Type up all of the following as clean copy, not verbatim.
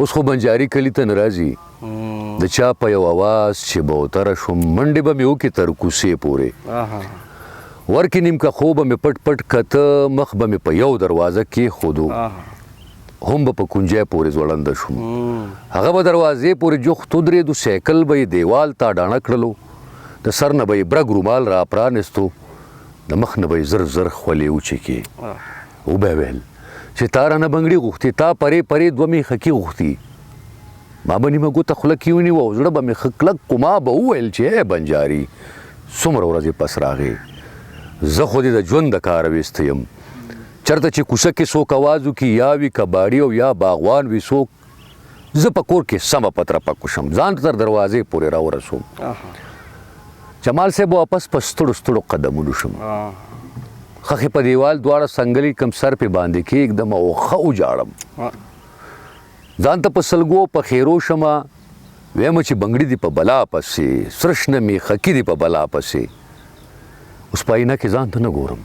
اوس خو بنجاري کلي ته نه راځي. د چا په یو اواز چې بوتره شوم، منډې به مې وکړې تر کوڅې پورې. ورکې نیمکه خو به مې پټ پټ کته، مخ به مې په یو دروازه کېښودو، هم به په کونجۍ پورې ځوړنده شوم. هغه به دروازې پورې جوخت ودرېدو، سایکل به یې دیوال ته اډاڼه کړلو، د سر نه به یې برګ رومال را پرانستو، د مخ نه به یې زر زر خولې وچې کړې. وبه ویل چې تا رانه بنګړي غوښتي، تا پرې پرې دوه میخکي غوښتي. ما به نیمه ګوته خوله کې ونیوه او زړه به مې ښه کلک کو. ما به وویل چې ای بنجاري، څومره ورځې پس راغې، زه خو دې د ژوند د کاره ویستی یم. چرته چې کوڅه کې څوک اواز وکړي، یا وي کباړي او یا باغوان وي څوک، زه په کور کې سمه په ترپک شم، ځان تر دروازې پورې راورسوم. جمال صاحب واپس په ستړو ستړو قدمونو شم، خخې په دیوال دواړه سنګلې کم، سر په باندې کېږدم او ښه وژاړم، ځان ته په سلګو په خیرو شمه. وایم چې بنګړي دې په بلا پسې، سره شنه میخکي دې په بلا پسې. اوس په آینه کې ځان ته نه ګورم،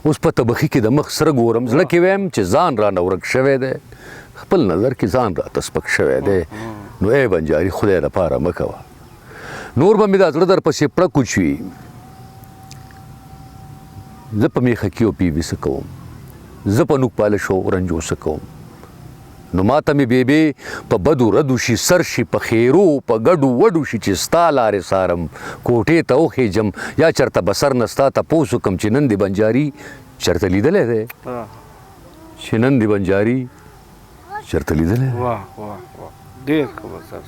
اوس په تبخي کې د مخ سره ګورم. زړه کې وایم چې ځان رانه ورک شوی دی، خپل نظر کې ځان راته سپک شوی دی. نو ای بنجاري، خدای لپاره مه کوه، نور به مې دا زړه در پسې پړک وچوي. زه په میخکي او پیوي څه کوم؟ زه په نوک پالش او رنجو څه کوم؟ نو ماته مې بیبي په بدو ردو شي، سر شي په خیرو په ګډو وډو شي، چې ستا لارې څارم، کوټې ته وخېژم یا چرته بسر نه ستا تپوس وکړم چې نن دې بنجاري چرته لیدلی دی، چې نن دې بنجاري چرته لیدلی دی. واه واه واه، ډېر ښه بصر.